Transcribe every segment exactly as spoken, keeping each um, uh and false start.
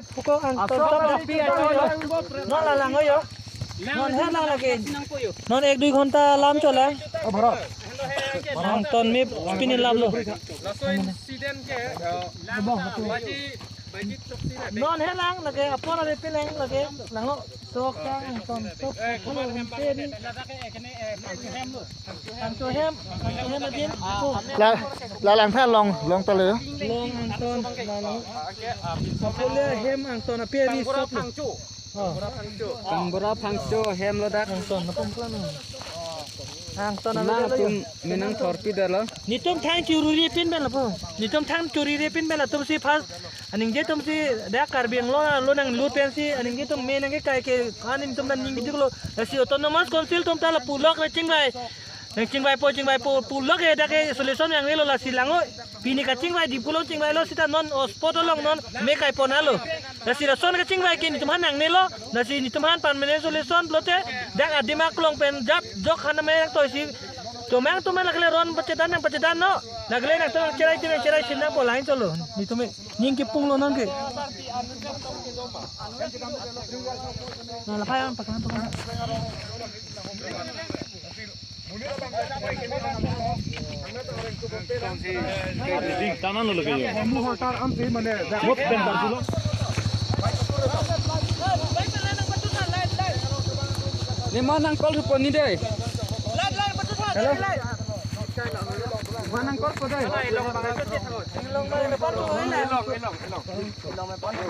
Puko Angton top api acho lo. Non la lang yo. Non he lang lagi. Non ek dui ghonta lam chola. Angton me pini lam lo. Non he lang lagi, apor ari pi lang lagi. Lango. Sok ka Angton top. Angcho hem, Angcho hem adim. La, la lang tha long, long ta le. Long Angton, la long. Sapule hem Angton api ari sok lo. Oh. Kangbura Phangcho hem lo dak. Angton, napom plan. Angton, na atum menang thorpi dalo. Netum thang churiri pin ben lapu. Netum thang churiri pin ben latum si first. Aningje atum si dak Karbi Anglong lo nanglut pensi, aningje atum me nangkekai ke, aning atum dan ning gidik lo. Lasi Autonomous Council atum ta lapu lok le chingvai. Nang chingvaipo, chingvaipo, pu lok ke dak ke solution nangne lo, lasi lango. Pini kachingvai di pulo chingvai lo sita non o spot along non me kai pon alo. Lasi lason kachingvai ke netum aphan nangne lo. Lasi netum aphan permanent solution pulote dak adim aklong pen jap jok han me toisi. Chomang atum la kele ron pachedan nang pachedan no. La kele nangtum cherai tin cherai sin nangpo lain cholo. Netum ning kipung lo nang ke. Na la phai ang pakan pakan. Ding, tanan lo lagi yo. Mut pen tar dulu. Ni mana nangkol rupo ni deh? Hello? Mana nangkol rupo deh?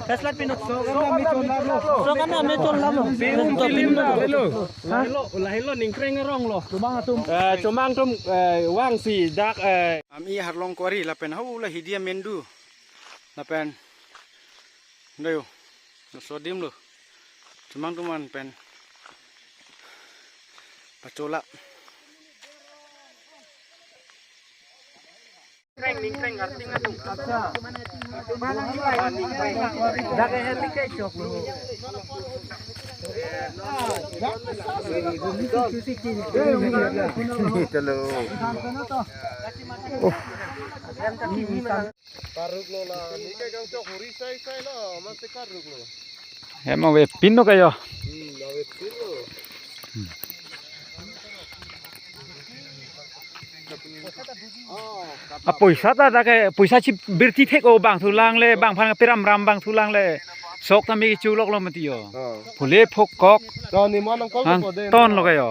Kaslat pinuk. Sok an na me chon lap lo. Sok an na me chon lap lo. Hello. Lahelo, lahelo ningkreng arong lo. Chomang atum. Eh, chomang atum, eh, vangsi dak, eh. Ami Harlong Kuari lapen hau la Hidia Mendu. Lapen. Ndo yo. Laso adim lo. Chomang atum an pen. Pachola. Chalo. Oh. Karuk lo la, ni ke kang chok huri sai sai lo, masi karuk lo. Hem avepin lo kayo. Hmm, avepin lo. A poisa ta dak ke, poisa chibirti thek o bang thulang le, bang aphan piram ram bang thulang le. Sok ta me chulok lo mati yo. Oh. Phule phok kok. To ni mana nangkol ko deh. Angton lo kayo.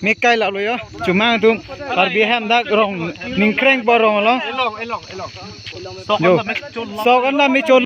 Me kai lap lo yo. Chomang atum Karbi ahem dak rong ningkreng po rong lo. Elong, elong, elong. Yo. Sok an na me chon.